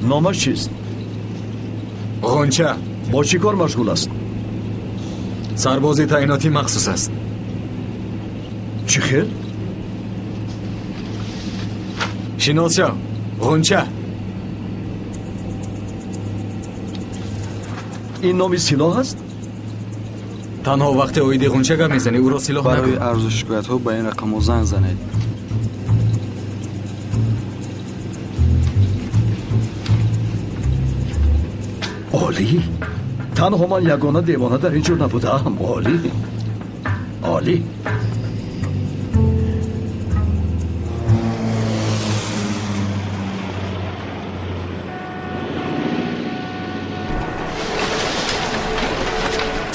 Номаш чист? Ғунча. Бо чӣ кор машғул аст? Сарбози таъиноти махсус аст. Чӣ хел? Шинос шав. Ғунча. Ин номи силоҳ аст? Танҳо вақте оиди Ғунча гап мезанӣ, ӯро силоҳ накун. Барои арзу шикоятҳо ба ин рақамҳо занг занед. Олӣ! Танҳо ман ягона девона дар ин ҷо набудаам. Олӣ! Олӣ!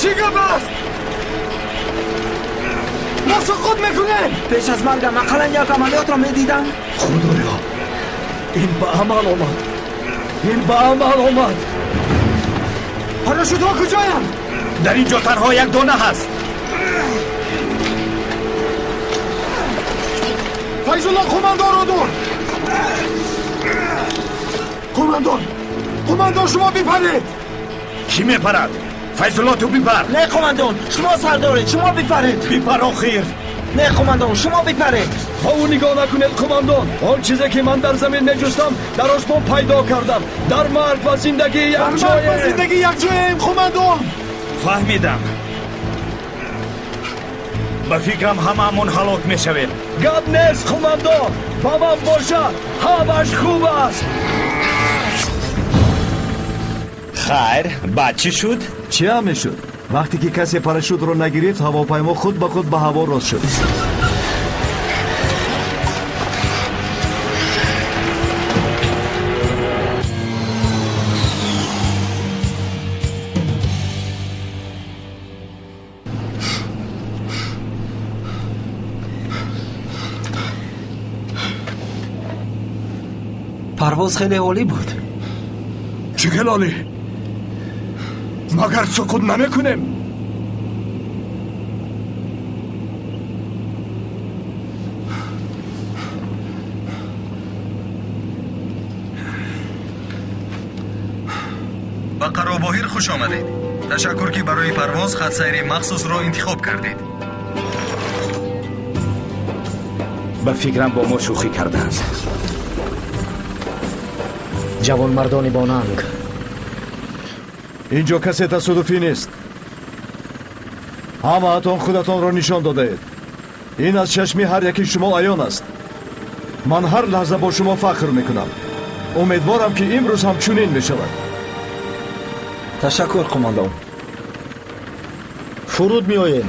Чӣ гап аст? Мо суқут мекунем! Пеш аз маргам ақаллан як амалиётро медидам. Худоё! Ин ба амал омад! Ин ба амал омад! Парашютҳо куҷоянд? Дар ин ҷо танҳо як дона ҳаст. Файзулло қумандонро дур! Қумандон! Қумандон, шумо бипаред! Кӣ мепарад? Файзулло, ту бипар! Не, қумандон, шумо сардоред, шумо бипаред! Бипар охир! Не, қумандон, шумо бипаред! Ба ӯ нигоҳ накунед, қумандон! Он чизе ки ман дар замин меҷустам, дар осмон пайдо кардам. Дар марг ва зиндагӣ якҷоем! Зиндагӣ якҷоем, қумандон! Фаҳмидам. Ба фикрам ҳамаамон ҳалок мешавем. Гап нест, қумандон! Ба ман бошад, ҳамаш хуб аст! Хайр, баъд чӣ шуд? Чӣ ҳам мешуд? Вақте ки касе парашютро нагирифт, ҳавопаймо худ ба худ ба ҳаво рост шуд. Парвоз хеле олӣ буд. Чӣ хел олӣ? Магар суқут намекунем? Ба Қаробоҳир хуш омадед. Ташаккур, ки барои парвоз хатсайри махсусро интихоб кардед. Ба фикрам бо мо шӯхӣ карданд. Ҷавонмардони бонанг. Ин ҷо касе тасодуфӣ нест. Ҳамаатон худатонро нишон додаед. Ин аз чашми ҳар яки шумо аён аст. Ман ҳар лаҳза бо шумо фахр мекунам. Умедворам, ки имрӯз ҳам чунин мешавад. Ташаккур, қумандон. Фуруд меоем.